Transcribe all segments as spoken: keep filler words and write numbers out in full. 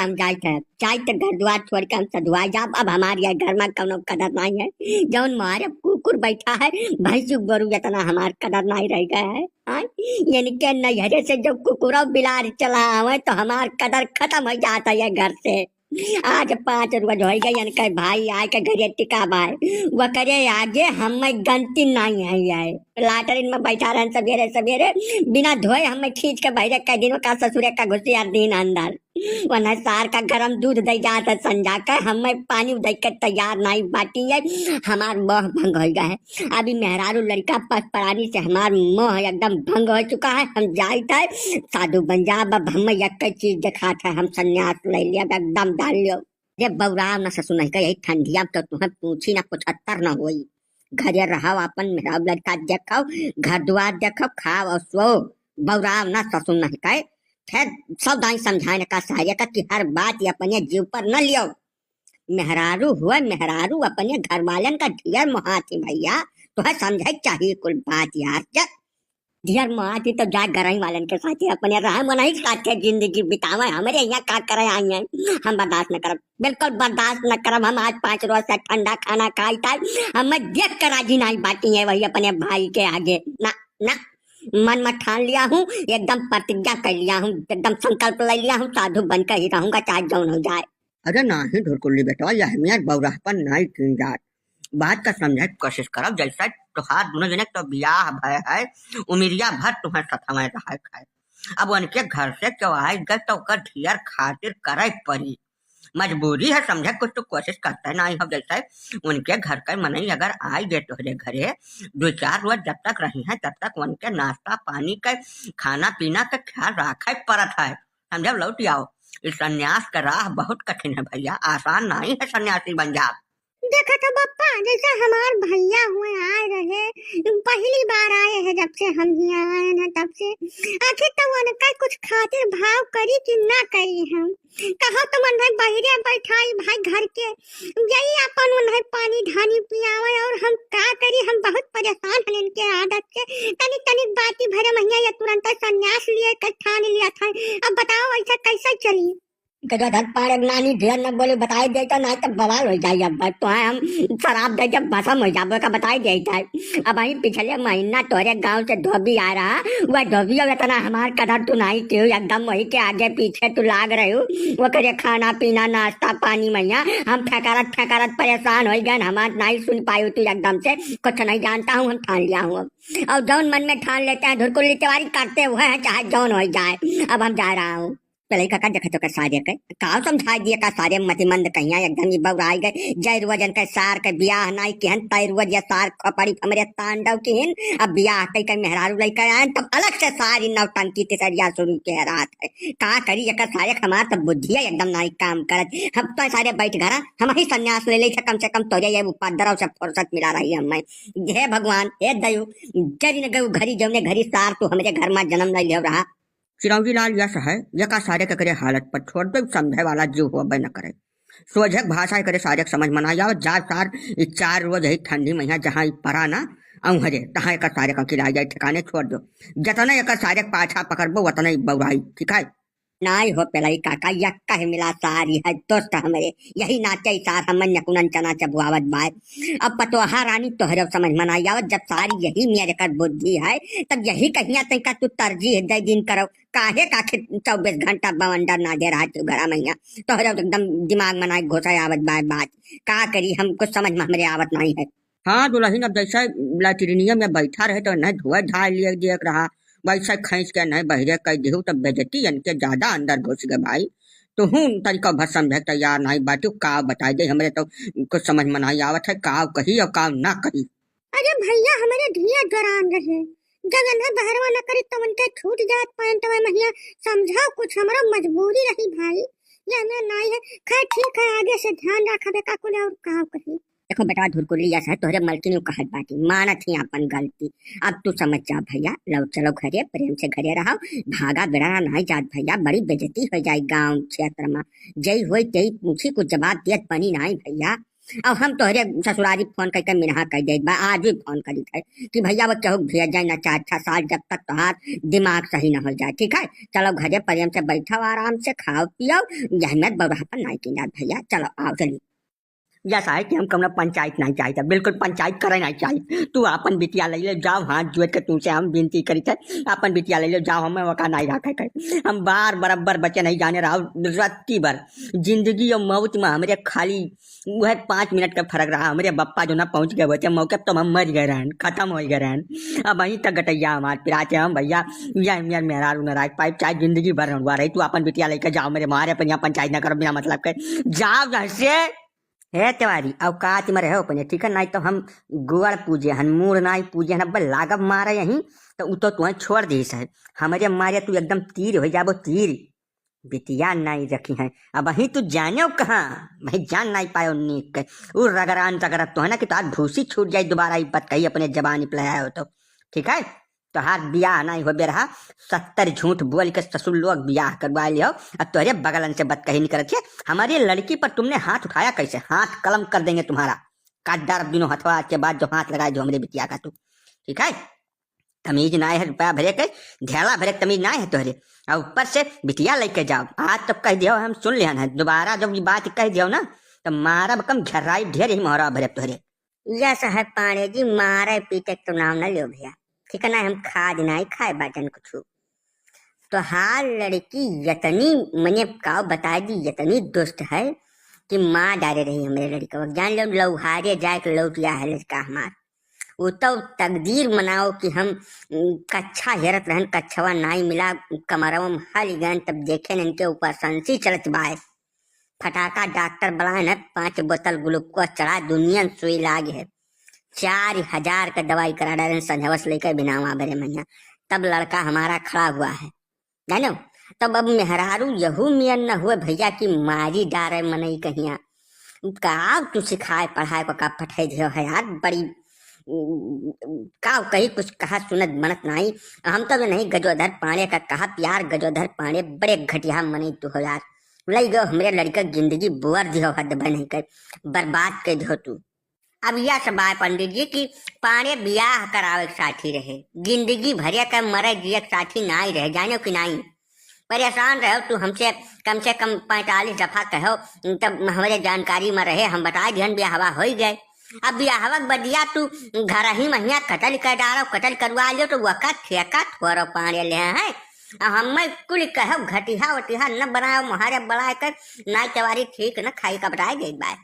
हम जाइत है, जाइत है घर दुआर छोड़ के हम सधुआइ जाब। अब हमार यह घर मा कउनो कदर नाहीं है। जउन मारे कुकुर बैठा है, भैंसु गोरू एतना हमार कदर नाहीं रहि गया है। हाँ? इनके नैहरे से जउ कुकुरउ बिलार चला आवै तउ हमार कदर खतम होइ जात है यह घर से। आज पाँच रोज होइ गए इनके भाई आइके घरे टिका बाय। वकरे आगे हम्मै गनती नाहीं है। यह लाटरिन मा बैठा रहन सबेरे सबेरे, बिना धोए हम्मै खींच के बहिरे कइ दिन का ससुरे का घुसियार दीन अंदर। वनहै सार का गरम दूध दइ जात है संझा के, हम्मै पानी दइ के तैयार नाहीं बाटी है। हमार मोह भंग होइ गए है। अभी मेहरारू लड़िका पस परानी से हमार मोह एकदम भंग होइ चुका है। हम जाइत है साधु बन जाब। अब हम्मै यक्कै चीज देखात है, हम संन्यास लइ लिया, अब एकदम डाल लियो। रे बउराव ना ससुर नहीं का, यही ठंडिया में तो तुहैं पूछी ना कुछ अत्तर ना होई। घरे रहव, आपन मेहरारू लड़िका देखव, घर दुआर देखव, खाव अउर सोव। बउराव ना ससुर नहीं का। खैर, सब दाईं समझाइन का सारे का कि हर बात ये अपने जीव पर न लियो। मेहरारू हुए, मेहरारू अपने घर वालन का ढेर मोहात ही भइया, तुहैं समझै के चाही कुल बात यार। जब ढेर मोहात ही तो जा गरई वालन के साथे अपने रहै, मनई के साथे जिंदगी बितावै, हमरे यहाँ का करै आई हैं, हम बर्दाश्त न करब, बिल्कुल बर्दाश्त न करब। हम आज पाँच रोज से ठंडा खाना खाइत है, हम्मै देख के राजी नाहीं बाटी है वही अपने भाई के आगे। ना, ना, मन मा ठान लिया हूँ, एकदम प्रतिज्ञा कइ लिया हूँ, एकदम संकल्प लइ लिया हूँ, साधु बन के ही रहूँगा, चाहे जउन होइ जाए। अरे नाहीं ढुरकुल्ली बेटवा, यह मियाँ बउराहपन नाहीं कीन जात। बात का समझै के कोशिश करब, जइसे तोहार दुनो जने के तो बियाह भय है, उमिरिया भर तुहैं सथवै रहै खाए। अब उनके घर से केउ आइ गए तो ओकर ढेर खातिर करै परी। मजबूरी है समझै, कुछ तो कोशिश करते नाहीं हो। जइसे उनके घर के मनई अगर आइ गए तोहरे घरे, दुइ चार रोज जब तक रही हैं तब तक उनके नाश्ता पानी के, खाना पीना के ख्याल राखै पड़त है। समझौ, लौटि आओ। इस संन्यास का राह बहुत कठिन है भइया, आसान नाहीं है सन्यासी बन जाब। देखत हो बप्पा, जइसे हमार भइया हुए आए रहे, पहिली बार आए हैं जब से हम हियाँ आएन हैं तब से। आखिर तउ उनका कुछ खातिर भाव करी कि ना करी हम? कहो तो मन भाई बहिरे बैठाई भाई घर के, यही आपन मन भाई पानी धानी पियावै अउर हम का करी, हम बहुत परेशान हन इनके आदत से। तनिक तनिक बाती भरे महिया ये तुरंत संन्यास लिए के ठान लिया था। अब बताओ ऐसा कैसे चली? गजोधर पाड़े नानी ढेर न बोले, बताइ देइत है, नाहीं तो बवाल होइ जाई। अब तो हम शराब दइ के भसम होइ जाबो का बताइ देइत है। अबहीं पिछले महीना तोहरे गाँव से धोबी आए रहा, वह धोबियो एतना हमार कदर तू नाहीं किहू, एकदम वही के आगे पीछे तू लाग रह्यू। ओकरे खाना पीना नाश्ता पानी महिया हम फेंकारत फेंकारत परेशान होइ गएन, हमार नाहीं सुन पायू तू एकदम से। कुछ नहीं जानता हूँ, हम ठान लिया हूँ अब। अउर जउन मन में ठान लेते हैं ढुरकुल्ली तिवारी करते हुए हैं, चाहे जउन होइ जाए। अब हम जा रहा हूँ। पेलई काका देखत हो का सारे के, काव समझाइ दिए का सारे मतिमंद कहिया एकदम ही बउराइ गए। जय रोज इनके सार के बियाह नाहीं किहन, तय रोज ये सार खोपड़ी हमरे तांडव किहन। अब बियाह कइ के मेहरारू लइके आएन तब अलग से सारी नौटंकी तिसरिया शुरू के रात है। का करी एकर सारे के, हमार तो बुद्धिया एकदम नाहीं काम करत। हम तो सारे बैठ घरा, हमहीं संन्यास ले लेइत है, कम से कम तोरे ये उपद्रव से फुर्सत मिला रही हम्मै। हे भगवान, हे दयु, जरी न गयु घरी जउने घरी सार तू हमरे घर मा जनम लइ लेव रहा। चिरौरी लाल यस है, यका सारे के करे हालत पर छोड़ दे, समझे वाला जीव होबे न करे। सोझे भाषा करे सारे के समझ मा नाहीं आवत, जा सार, ई चार रोज ही ठंडी महिया जहाँ ई परा ना, औहरे, तहाँ एकर सारे का खिला जाए ठिकाने छोड़ दो। जतने एकर सारे के पाछा पकड़बो, उतने ही बउराई, ठीक है? नाहीं हो पेलई काका, यक्का ही मिला सार ई है दोस्त हमरे, यही नाते ई सार हमन नकुनन चना चबुआवत बाय। अब पतोहा रानी तोहरे समझ मा नाहीं आवत, जब सार यही मेर एकर बुद्धि है, तब यही कहिया तनिका तू तरजीह दइ दीन करो। काहे का आखिर चउबीस घंटा बवंडर नादे रहा तू घरा महिया? तोहरे एकदम दिमाग मा नाहीं घुसे आवत बाय बात। का करी हम, कुछ समझ मा हमरे आवत नाहीं है। हाँ दुलहिन, अब जइसे लैट्रिनिया में बैठा रहे तो नहीं धोए धाए लिए दिए के रहा, वइसे खींच के नहीं बहिरे कइ दिहू, तब बेइज्जती इनके ज्यादा अंदर घुस गए भाई। तुहूँ तनिको भर समझे तैयार नाहीं बाटू, काव बताइ दे, हमरे तो कुछ समझ मा नाहीं आवत है, काव कही अउर काव ना कही। अरे भइया, हमरे धिया जरान रहे, जब इन्हें बहरवा न करी तो उनके छूट जात पैंटवा महिया, समझाओ कुछ, हमरा मजबूरी रही भाई, ये हमें नाहीं है। खैर ठीक है, आगे से ध्यान रखबे का कुल अउर काव कही। देखो बेटा धुरकुल्ली, यस है तोहरे मलकिन यू कहत बाटी, मानत ही आपन गलती। अब तू समझ जा भइया, लौट चलो घरे, प्रेम से घरे रहो, भागा बेड़ा नाहीं जात भइया, बड़ी बेइज्जती होइ जाई गाँव क्षेत्र मा। जई होई तेई पूछी, कुछ जवाब दियत बनी नाहीं भइया। अब हम तोहरे ससुरारी फोन कइके मिनहा कइ देत बा, आज भी फोन करित है कि भइया वो केहू भेजे ना चार छह साल, जब तक तोहार दिमाग सही ना होइ जाए, ठीक है? चलो घरे प्रेम से बैठो, आराम से खाओ पियो, यही मत बउराहपन नाहीं कीन जात भइया। चलो आओ चली। जइसा है कि हम कउनो पंचायत नाहीं चाहित, बिल्कुल पंचायत करे नाहीं चाहित। तू आपन बिटिया लइ ले, जाओ हाथ जोड़ के तुमसे हम विनती करित है, आपन बिटिया लइ ले, जाओ, हमें वका नाहीं रखे के। हम बार बरब्बर बचे नाहीं जाने रहो, रत्ती भर जिंदगी अउर मौत में हमरे खाली उहे पाँच मिनट का फरक रहा। हमरे बप्पा जो ना पहुँच गए होते मौके, तो हम मर गए रहन, खतम होइ गए रहन। अबहीं तक गटइया हमार पिरात है, हम भइया, यह मेर मेहरारू न राख पाइब, चाहे जिंदगी भर रंडवा रही। तू आपन बिटिया लइके जाओ, मेरे मारे अपन यहाँ पंचायत ना करो बिना मतलब के, जाओ यहाँ से। हे तिवारी, औकात में रहो अपने, ठीक है? नाहीं तो हम गोड़ पूजे हन, मूड़ नाहीं पूजे हन, अब लागब मारे यहीं, तो उ तो तुहें छोड़ दीस है। हमरे मारे तू एकदम तीर होइ जाबो, तीर। बिटिया नाहीं रखी हैं, अबहीं तू जानेउ कहाँ, वहीं जान नाहीं पायो नीक के। उ रगड़ान रगड़त तो है ना कि तोहार भूसी छूट जाई, दोबारा ई बात कही अपने जबानी पे ले आयो तो, ठीक है? तोहार बियाह नाहीं होबे रहा, सत्तर झूठ बोल के ससुर लोग बियाह करवा लियो। अब तोहरे बगलन से बात कही निकलत है, हमारी लड़की पर तुमने हाथ उठाया कैसे? हाथ कलम कर देंगे तुम्हारा। काट डारब दिनों हथवा आज के बाद जो हाथ लगाए जो हमरे बिटिया का तू, ठीक है? तमीज नाहीं है रुपया भरे के, ढेला भरे के तमीज नाहीं है तोहरे। और ऊपर से बिटिया लइके जाओ। आज तो कह दियो, हम सुन लिहन है, दोबारा जब ये बात कह दियो ना, तो मारब कम, झर्राइब ढेर, यही मोहरा भरे तोहरे। यस है पांड़े जी, मारे पीटे के तो नाम न लियो भइया, ठीक है ना? हम खाद नाहीं खाए बाटन कुछु। तोहार लड़की यतनी, मने काव बताइ दी, यतनी दुष्ट है कि मार डारे रही हमरे लड़िकवा। जान लो, लौहारे जाए के लौटिया है लड़का हमार। उ तो तकदीर मनाओ कि हम, उम, कच्छा हेरत रहन, कच्छवा नाहीं मिला, कमरवा में हल गएन, तब देखेन इनके ऊपर संसी चलत बाय। फटाका डॉक्टर बुलाएन है, पाँच बोतल ग्लूकोज चढ़ा, दुनियन सुई लाग है। चार हजार के दवाई करा डारेन, संझवा से लइके बिना वहाँ भरे मइया, तब लड़का हमारा खड़ा हुआ है। जानो, तब अब मेहरारू यहू मियन न हुए भइया कि मारी डारे मनई कहिया। का तू सिखाए पढ़ाए को का पठाए दियो है यार, बड़ी, का कही, कुछ कहा सुनत बनत नाहीं। हम तो नहीं गजोधर पांड़े का कहा प्यार, गजोधर पांड़े बड़े घटिया मनई तू हो यार। लई गयो हमरे लड़िका जिंदगी बुअर दियो, हद बन है कर बर्बाद कर दियो तू। अब यह सब आए पंडित जी कि पांड़े बियाह करावे के साथी रहे, जिंदगी भरे के मरे जिए के साथी नाहीं रहे, जानो कि नाहीं? परेशान रहो तू हमसे, कम से कम पैंतालीस दफा कहो, तब हमरे जानकारी में रहे, हम बताइ दिहन बियाहवा होइ गए। अब बियाहवा के बदिया तू घर ही महिया कतल कर डारो, कतल करवा लियो तो वका ठेका थोरो पांड़े ले हैं। अब हमें कुल कहो घटिया वटिया न बनाओ, मोहारे बड़ाए कर, नाई चवारी ठीक न खाई का बताइ दे बाय।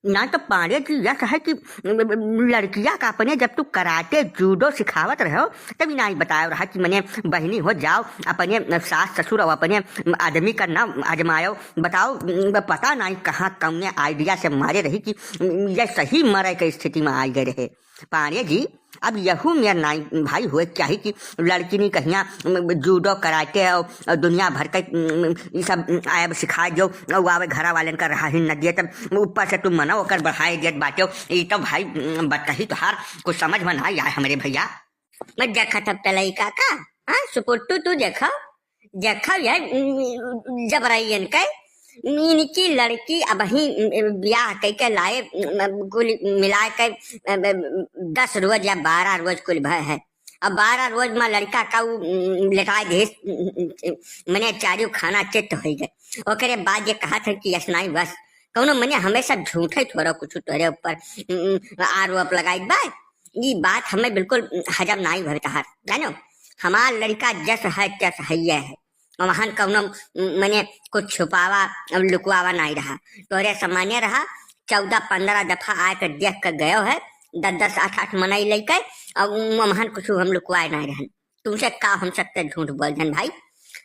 ना तो पांड़े जी यस है कि लड़किया का अपने जब तू कराटे जूडो सिखावत रहो, तब इनाई बतायो रहा कि मने बहिनी हो जाओ, अपने सास ससुर और अपने आदमी का ना आजमायो। बताओ, पता नाहीं कहाँ कौने idea से मारे रही कि ये सही मरे के स्थिति में आइ गए रहे। पांड़े जी, अब यहू मेर नाई भाई हुए चाही कि लड़किनी कहिया, उम, जूडो कराटे और, और दुनिया भर के, उम, ई सब, उम, आयब सिखाए दियो, और आवे घरा वालन का रहा ही न दिए, तब ऊपर से तुम मनो ओकर बढ़ाए दियत बाटे। ई तो भाई, उम, बतही तोहार कुछ समझ में ना आए हमरे भइया। मैं देखा था पहले ही काका, हाँ, सुपुट्टू तू देखो, देखो यार, उम, जबराइयन के, इनकी लड़की अबहीं, उम, ब्याह कइके लाए, उम, कुल मिला के, उम, दस रोज या बारह रोज कुल भय है। अब बारह रोज में लड़का का उ, उम, लेटाए दे, उम, उम, उम, मने चारियों खाना चित्त होइ गए। ओकरे बाद ये कहा था कि यस नाई बस, कौनो मने हमेशा झूठे थोड़ा कुछ तोरे ऊपर, उम, उम, आरोप लगाई बा। ई बात हमें बिल्कुल हजम नाई भर कहा, जानो, हमार लड़का जस है तस है, ये है। वहन कौनो मने कुछ छुपावा, लुकवावा नाई रहा। तोहरे सामने रहा, चौदह पन्द्रह दफा आके देख के गयो है, दस दस आठ आठ मनई लइके, और वहन कुछ हम लुकवाए नाई रहन। तुमसे का हम सकते झूठ बोल देन भाई?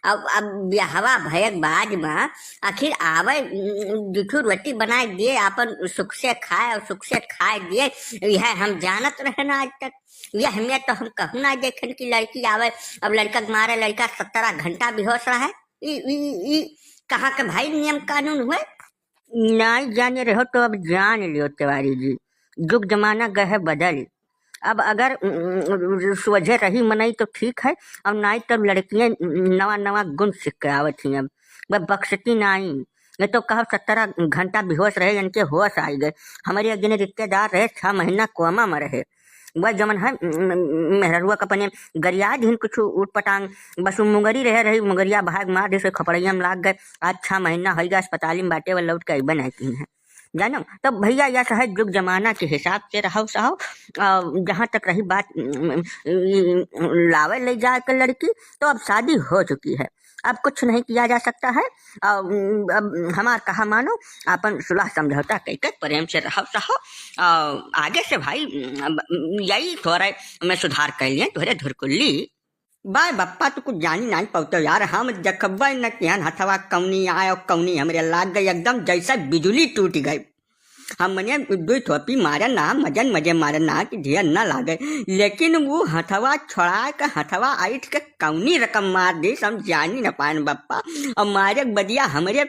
अब, अब ब्याहवा भयक बाद में आखिर आवे, उम, दुठू रोटी बनाए दिए, आपन सुख से खाए और सुख से खाए दिए, यह हम जानत रहन आज तक। यह में तो हम कहूँ ना देखेन कि लड़की आवे, अब लड़का के मारे लड़का सत्रह घंटा बेहोश रहे। ई, ई, ई कहाँ के भाई नियम कानून हुए? नाई जाने रहो तो अब जान लियो तिवारी जी, जुग जमाना गए है बदल। अब अगर, उम, उम, सोझे रही मनई तो ठीक है, और नाई तो लड़कियां नवा नवा गुण सीख के आवत ही। अब वह बख्शती नाई, ये तो कहो सत्रह घंटा बेहोश रहे, इनके होश आई गए। हमारे एक जने रिश्तेदार रहे, छह महीना कोमा में रहे। वह जमन है, म-, म-, मेहररुआ का अपने गरिया दिन कुछ उटपटांग, बस उ मुंगरी रहे रही, मुंगरिया भाग मार जैसे खपड़ैया में लाग गए। आज छह महीना होइगा अस्पताल में बाटे, वह लौट के अइबे नहीं की है। जानो, तो भैया, यह है जुग जमाना के हिसाब से रहो सहो। अ, जहाँ तक रही बात, म, म, ई, लावे ले जाए के लड़की, तो अब शादी हो चुकी है, अब कुछ नहीं किया जा सकता है। अ, म, अब हमार कहा मानो, अपन सुलह समझौता कइके प्रेम से रहो सहो। अ, आगे से भाई, म, अब यही थोड़ा में सुधार कर लिए तोहरे धुरकुल्ली। बाय बप्पा, तू कुछ जानी नाहीं पउतो यार, हम देखबे न किहन हथवा कौनी आए और कौनी हमरे लाग गए, एकदम जैसे बिजुली टूट गए। हम मने दुई थोपी मारे ना, मजन मजे मारे ना कि ढेर ना लागे, लेकिन वो हथवा छोड़ा के हथवा आइठ के कौनी रकम मार दी, हम जानी न पाएन बप्पा। और मारे बदिया हमरे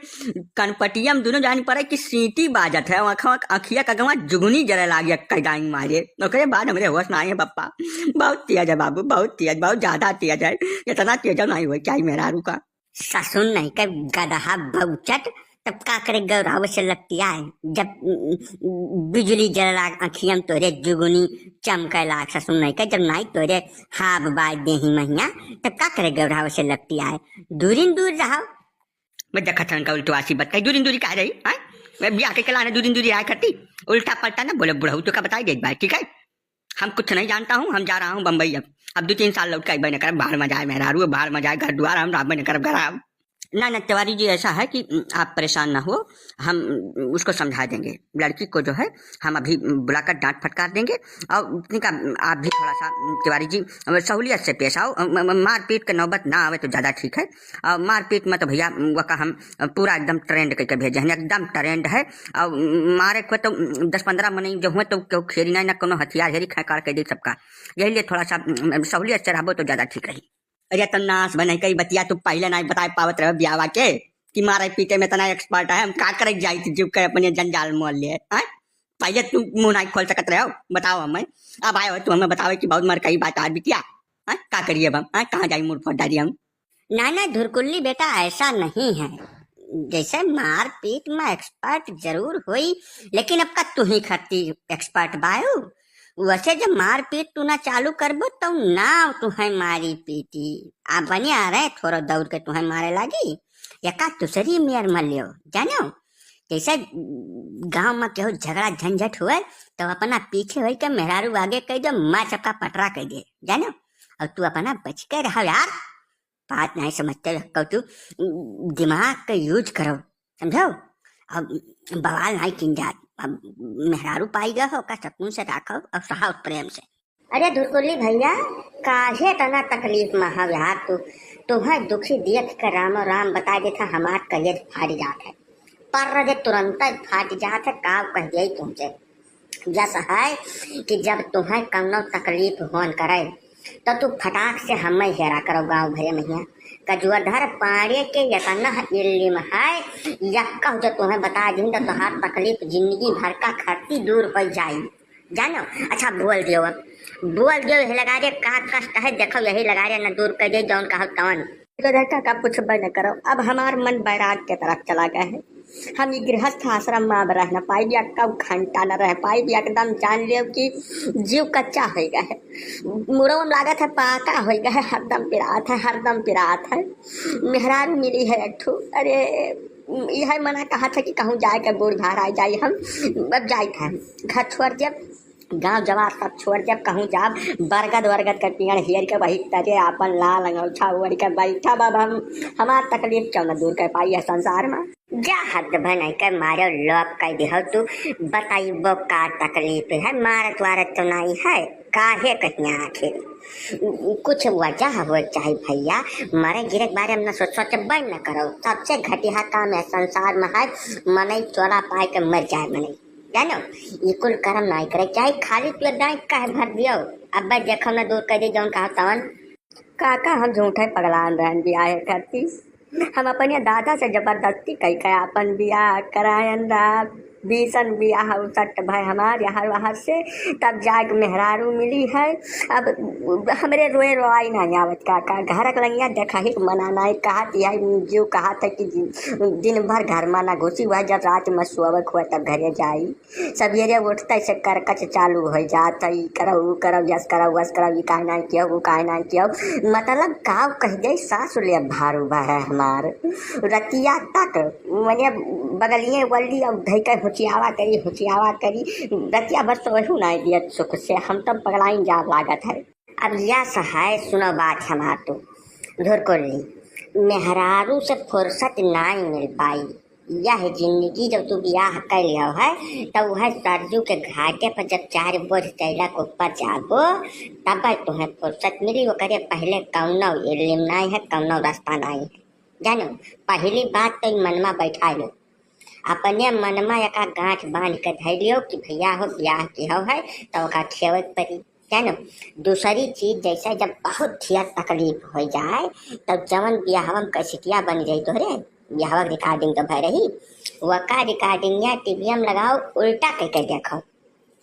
कनपटिया में दुनो जानी पड़े कि सीटी बाजत है, आँखवा, आँखिया का गवा जुगनी जरे लागे, कई डांग मारे। ओकरे बाद हमरे होश ना आए बप्पा। बहुत तेज है बाबू, बहुत तेज, बहुत ज्यादा तेज है। इतना तेज नहीं हो चाहिए मेहरारू का। ससुर नहीं के गदहा बउचट, तब का करे गौराव से लपटिया है? जब, उम, उम, बिजुली जरला अँखिया में तोरे जुगुनी चमके लाग, ससुर नहीं के जब नाई तोरे हाब बाज देही महिया, तब का करे गौराव से लपटिया है? दूरिन दूर रहो। मैं देखत हन का उल्टवासी बात कही, दूरिन दूरी कह रही, हैं? मैं बियाह के लाने दूरिन दूरी आए करती, उल्टा पलटा ना बोले बुढ़ऊ, तो का बताई देत बाय, ठीक है? हम कुछ नहीं जानता हूँ, हम जा रहा हूँ बम्बई। अब, अब दो तीन साल लौट के अइबे न करब, भाड़ में जाए मेहरारू, भाड़ में जाए घर द्वार, हम रहबे न करब घर। अब ना, ना, तिवारी जी, ऐसा है कि, उम, आप परेशान ना हो, हम, उम, उसको समझा देंगे, लड़की को जो है हम अभी, उम, बुलाकर डांट फटकार देंगे। और इतनी का, उम, आप भी थोड़ा सा, उम, तिवारी जी, अ, सहूलियत से पेश आओ, अ, म-, म-, मारपीट के नौबत ना आवे तो ज्यादा ठीक है। और मारपीट में तो भैया, उम, वह का हम, अ, पूरा एकदम ट्रेंड करके भेजे हैं, एकदम ट्रेंड है। और, उम, मारे को तो, उम, दस पन्द्रह मनई जो हुए तो केहू खेरी ना, ना कोनो हथियार हेरी, खैकार के दे सबका। यही लिए थोड़ा सा, उम, सहूलियत से रहबो तो ज्यादा ठीक रही। अरे तो नास बने कई बतिया तू पहले नाहीं बताए पावत रहे बियावा के कि मारे पीटे में इतना एक्सपर्ट है, हम का करे जाई थी जीव के अपने जंजाल मोल लिए, हैं? पहले तू मुंह नाहीं खोल सकत रहे हो, बताओ हमें। अब आए हो तू हमें बतावे कि बहुत मर कई बात आज बिटिया, हैं? का करिए अब हम, हैं? कहाँ जाई मुड़ फोड़ डाली हम? ना, ना, धुरकुल्ली बेटा, ऐसा नहीं है। जैसे मारपीट में एक्सपर्ट जरूर होई, लेकिन अब का तू ही खत्ती एक्सपर्ट बायू। वैसे जब मारपीट तू ना चालू करबो, तो ना तू है मारी पीटी। आ बनिया रहे, थोड़ा दौड़ के तू है मारे लागी, या का दूसरी मेयर मल लियो, जानो? जैसे गांव में केहू झगड़ा झंझट हुए, तो अपना पीछे होई के मेहरारू आगे कह दो, मार सबका पटरा कह दे, जानो? और तू अपना बच के रहो यार। बात नहीं समझते हो, तू दिमाग का यूज करो, समझो? अब बवाल नहीं किन जात। अब मेहरारू पाई गए हो का, सकून से राखो और सहाओ प्रेम से। अरे धुरकुल्ली भैया, काहे तना तकलीफ में हो यार तू? तुम्हें दुखी देख के रामो राम बता देता, हमार कलेज फाट जात है, पर जे तुरंत फाट जात है, का कह दिया तुमसे। जस है कि जब तुम्हें कौनो तकलीफ होन करे, तो तू फटाक से हमें हेरा करो गाँव भरे महिया। कजुआधर पाड़े के यतना इल्म है, यक्का जो तुम्हें बता दी तो तुम्हार तकलीफ जिंदगी भर का खर्ची दूर हो जाई। जानो, अच्छा बोल दियो अब, बोल दियो यही लगा रे, का कष्ट है देखो यही लगा रे, न दूर कर दे जौन कहो तौन। तो देखा का पूछबे न करो, अब हमार मन बैराग के तरफ चला गया है। हम ई गृहस्थ आश्रम में अब रह न पाइब, या कब घंटा न रह पाइब, एकदम जान लियो कि जीव कच्चा हो गया है, मुड़वा में लागत है पाका हो गया है, हरदम पिरात है, हरदम पिरात है। मेहरारू मिली है एक ठू, अरे यह मना कहा था कि कहूँ जाए के बूढ़ भार आ जाए, हम अब जाए थे घर छोड़ जब गाँव जवार सब छोड़ जब कहूँ जाब, बरगद वरगद के पेड़ हेर के वही तरे आपन लाल अंगोछा ओढ़ के बैठा बाब हम, हमार तकलीफ क्यों न दूर कर पाई है संसार में। जा हद भनई के मारे लोप कह दिहो तू, बताइबो का तकलीफ है, मारत वारत तो नहीं है, काहे कहिया आखिर कुछ वजह हो चाहे भैया, मरे गिरे के बारे में न सोच, सोचबे न करो, सबसे घटिया काम है संसार में है, मनई चोला पाए के मर जाए मनई। जानो, ई कुल करम नाई करे चाही, खाली तू एक डांट काहे भर दियो? अब्बे देखो ना दूर कर दे जौन कहा तवन। काका, हम झूठे पगलान रहन बियाह करती। हम अपने दादा से जबरदस्ती कई के आपन बियाह करायन रहा। बीसन बियाह उसट भय हमार यहाँ वहाँ से, तब जाके मेहरारू मिली है। अब हमरे रोए रोआई नाहीं आवत काका, घर के लंगिया देखा ही के मना नाहीं, कहत यही जो कहत है कि दिन भर घर में ना घुसी हुआ, जब रात में सोवक हुआ तब घरे जाई। सवेरे उठते से करकच चालू हो जात है, "ई करौ, ऊ करौ, यस करौ, वस करौ, ई काहे नाहीं कियो, ऊ काहे नाहीं कियो।" मतलब का कह दे, सास ले भारू बा है हमार। रतिया तक मने बगलिए वल्ली अब धई के हुचियावा करी, हुचियावा करी, रतिया भर सोहू नाहीं दियत सुख से, हम तो पगलाइन जा लागत है। अब यस है, सुनो बात हमार तू, धुरकुल्ली, मेहरारू से फुर्सत नाहीं मिल पाई। यह जिंदगी जब तू बियाह कर लियो है, तब वह सरजू के घाटे पर जब चार बोझ चैला के ऊपर जाबो, तब तुम्हें फुर्सत मिली। ओकरे पहले कौनो इल्म नाहीं है, कौनो रास्ता नाहीं है। जानो, पहली बात तो ई मनमा बैठा लो, अपने मनमा एका गांठ बांध के धर लियो कि भैया हो, बियाह के हो है, तो ओका खेवे के पड़ी। जानो, दूसरी चीज, जैसे जब बहुत ढेर तकलीफ हो जाए, तब जवन बियाहवा में कैसेटिया बन जाई तोहरे, बियाहवा के रिकॉर्डिंग तो भय रही, वका रिकॉर्डिंग या टीवीएम लगाओ, उल्टा कह के देखो,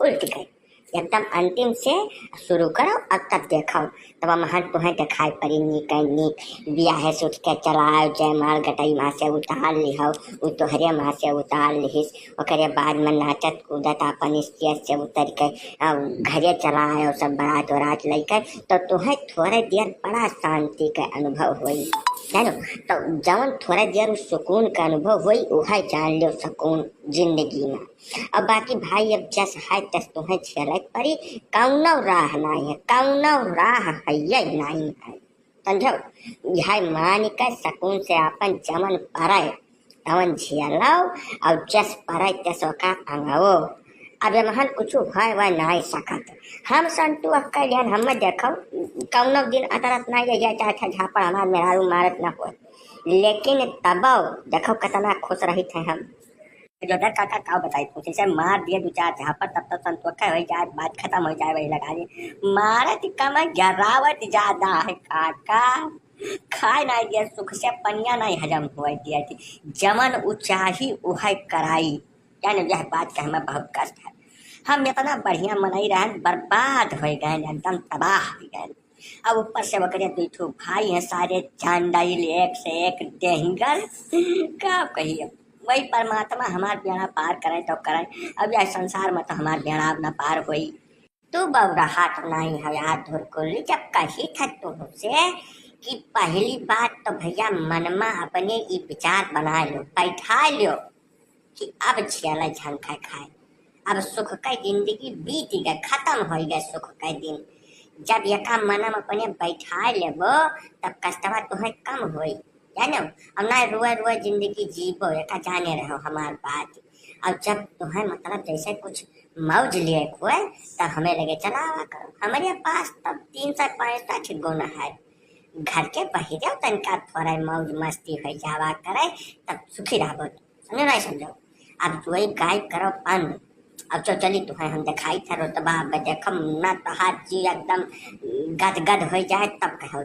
उल्ट के एकदम अंतिम से शुरू करो, अब तब देखो, तब महन तुहें दिखाई पड़ी नीक है नीक। बियाहे से उठ के चलाओ, जयमाल गटई माँ से उतार लिहो, उ तोहरे माँ से उतार लिहिस। ओकरे बाद में नाचत कूदत अपन स्टेज से उतर के, आ, घरे चला आयो सब बारात वारात लइके, तो तुहें थोड़े देर बड़ा शांति के अनुभव होई। जानो, तो जवन थोड़े देर उ सुकून के अनुभव होई, उहे जान लो सुकून जिंदगी में। अब बाकी भाई, अब जस है तस तुहें झेले के पड़ी, कौनो राह नाहीं है, कौनो राह है ये नाहीं है। समझो, यह मान के सुकून से अपन जमन परे तवन झेलो, और जस परे तस ओका अंगवो। अब एमहन कुछ है वह नाहीं सकत। हम संतु अक्का लिहन, हम देखो, कौनो दिन अतरत नाहीं रहिया, चाहे, चाहे झापड़ हमार मेहरारू मारत ना हो, लेकिन तबो देखो कितना खुश रहित है हम। जोधर काका का बताई, कुछ से मार दिए दो चार झापड़, तब तक संतोषा हो जाए, बात खत्म हो जाए, वही लगा दिए। मारत कम, गिरावत ज्यादा है काका। खाए ना दिए सुख से, पनिया नहीं हजम हुआ दिया थी। जमन उ चाही उहे कराई। जाने यह बात का हमें बहुत कष्ट है। हम इतना बढ़िया मनई रहन, बर्बाद हो गए, एकदम तबाह हो गए। अब ऊपर से ओकरे दुई ठो भाई हैं, सारे चांडाइल, एक से एक डेंगर। का कहिए, वही परमात्मा हमार बेड़ा पार करे तो करे। अब यह संसार में तो हमार बेड़ा अब ना पार होई। तू बौराहा तो नाहीं है यार धुरकुल्ली, जब कही था तुमसे कि पहली बात तो भैया मनमा अपने ई विचार बना लो, बैठा लो कि अब झेला झंखा खाए, अब सुख का जिंदगी बीत गए, खत्म हो गए सुख का दिन। जब एका मनम अपने बैठा लेबो, तब कष्टवा तुहें कम होई, जानो। अब ना रोए रोए जिंदगी जीबो, एका जाने रहो हमार बात। अब जब तुहें मतलब जैसे कुछ मौज लिए हुए, तब हमें लगे चलावा करो। हमारे पास तब तीन सौ पैंसठ गुण है। घर के बहिरे तनका थोड़ा मौज मस्ती हो जावा करे, तब सुखी रहबो। समझो नहीं समझो? अब वही गाय करो बंद। अब चल चली तुहें हम दिखाई था रोतबा, अब देखम ना तोहार जी एकदम गदगद हो जाए, तब कहो।